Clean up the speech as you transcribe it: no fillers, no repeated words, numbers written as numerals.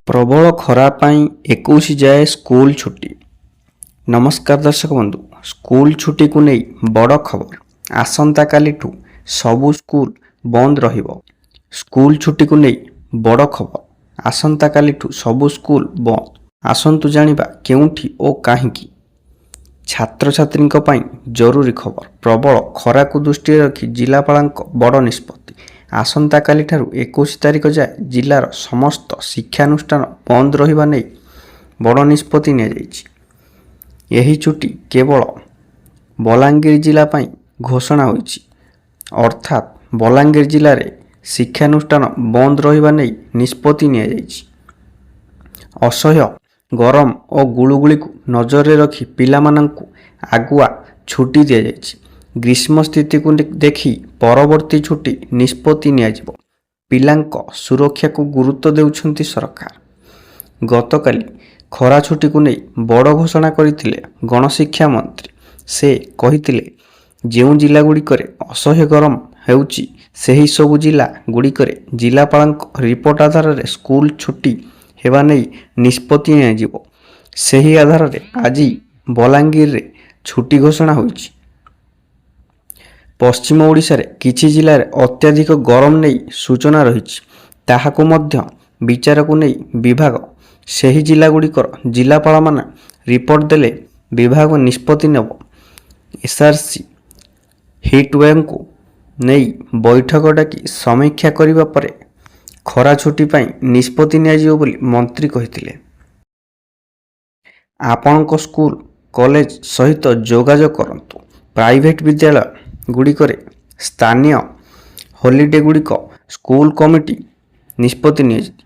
ପ୍ରବଳ ଖରା ପାଇଁ 21 ଯାଏ ସ୍କୁଲ ଛୁଟି। ନମସ୍କାର ଦର୍ଶକ ବନ୍ଧୁ, ସ୍କୁଲ ଛୁଟିକୁ ନେଇ ବଡ଼ ଖବର। ଆସନ୍ତାକାଲିଠୁ ସବୁ ସ୍କୁଲ ବନ୍ଦ ରହିବ। ସ୍କୁଲ ଛୁଟିକୁ ନେଇ ବଡ଼ ଖବର। ଆସନ୍ତାକାଲିଠୁ ସବୁ ସ୍କୁଲ ବନ୍ଦ। ଆସନ୍ତୁ ଜାଣିବା କେଉଁଠି ଓ କାହିଁକି। ଛାତ୍ରଛାତ୍ରୀଙ୍କ ପାଇଁ ଜରୁରୀ ଖବର। ପ୍ରବଳ ଖରାକୁ ଦୃଷ୍ଟିରେ ରଖି ଜିଲ୍ଲାପାଳଙ୍କ ବଡ଼ ନିଷ୍ପତ୍ତି। ଆସନ୍ତାକାଲିଠାରୁ 21 ତାରିଖ ଯାଏ ଜିଲ୍ଲାର ସମସ୍ତ ଶିକ୍ଷାନୁଷ୍ଠାନ ବନ୍ଦ ରହିବା ନେଇ ବଡ଼ ନିଷ୍ପତ୍ତି ନିଆଯାଇଛି। ଏହି ଛୁଟି କେବଳ ବଲାଙ୍ଗୀର ଜିଲ୍ଲା ପାଇଁ ଘୋଷଣା ହୋଇଛି। ଅର୍ଥାତ୍ ବଲାଙ୍ଗୀର ଜିଲ୍ଲାରେ ଶିକ୍ଷାନୁଷ୍ଠାନ ବନ୍ଦ ରହିବା ନେଇ ନିଷ୍ପତ୍ତି ନିଆଯାଇଛି। ଅସହ୍ୟ ଗରମ ଓ ଗୁଳୁଗୁଳିକୁ ନଜରରେ ରଖି ପିଲାମାନଙ୍କୁ ଆଗୁଆ ଛୁଟି ଦିଆଯାଇଛି। ଗ୍ରୀଷ୍ମ ସ୍ଥିତିକୁ ଦେଖି ପରବର୍ତ୍ତୀ ଛୁଟି ନିଷ୍ପତ୍ତି ନିଆଯିବ। ପିଲାଙ୍କ ସୁରକ୍ଷାକୁ ଗୁରୁତ୍ୱ ଦେଉଛନ୍ତି ସରକାର। ଗତକାଲି ଖରା ଛୁଟିକୁ ନେଇ ବଡ଼ ଘୋଷଣା କରିଥିଲେ ଗଣଶିକ୍ଷା ମନ୍ତ୍ରୀ। ସେ କହିଥିଲେ, ଯେଉଁ ଜିଲ୍ଲାଗୁଡ଼ିକରେ ଅସହ୍ୟ ଗରମ ହେଉଛି, ସେହି ସବୁ ଜିଲ୍ଲା ଗୁଡ଼ିକରେ ଜିଲ୍ଲାପାଳଙ୍କ ରିପୋର୍ଟ ଆଧାରରେ ସ୍କୁଲ ଛୁଟି ହେବା ନେଇ ନିଷ୍ପତ୍ତି ନିଆଯିବ। ସେହି ଆଧାରରେ ଆଜି ବଲାଙ୍ଗୀରରେ ଛୁଟି ଘୋଷଣା ହୋଇଛି। ପଶ୍ଚିମ ଓଡ଼ିଶାରେ କିଛି ଜିଲ୍ଲାରେ ଅତ୍ୟଧିକ ଗରମ ନେଇ ସୂଚନା ରହିଛି। ତାହାକୁ ମଧ୍ୟ ବିଚାରକୁ ନେଇ ବିଭାଗ ସେହି ଜିଲ୍ଲାଗୁଡ଼ିକର ଜିଲ୍ଲାପାଳମାନେ ରିପୋର୍ଟ ଦେଲେ ବିଭାଗ ନିଷ୍ପତ୍ତି ନେବ। ଏସ୍ଆର୍ସି ହିଟ୍ୱେଭ୍କୁ ନେଇ ବୈଠକ ଡାକି ସମୀକ୍ଷା କରିବା ପରେ ଖରା ଛୁଟି ପାଇଁ ନିଷ୍ପତ୍ତି ନିଆଯିବ ବୋଲି ମନ୍ତ୍ରୀ କହିଥିଲେ। ଆପଣଙ୍କ ସ୍କୁଲ, କଲେଜ ସହିତ ଯୋଗାଯୋଗ କରନ୍ତୁ। ପ୍ରାଇଭେଟ ବିଦ୍ୟାଳୟ ଗୁଡ଼ିକରେ ସ୍ଥାନୀୟ ହଲିଡେ ଗୁଡ଼ିକ ସ୍କୁଲ କମିଟି ନିଷ୍ପତ୍ତି ନିଆଯାଇଛି।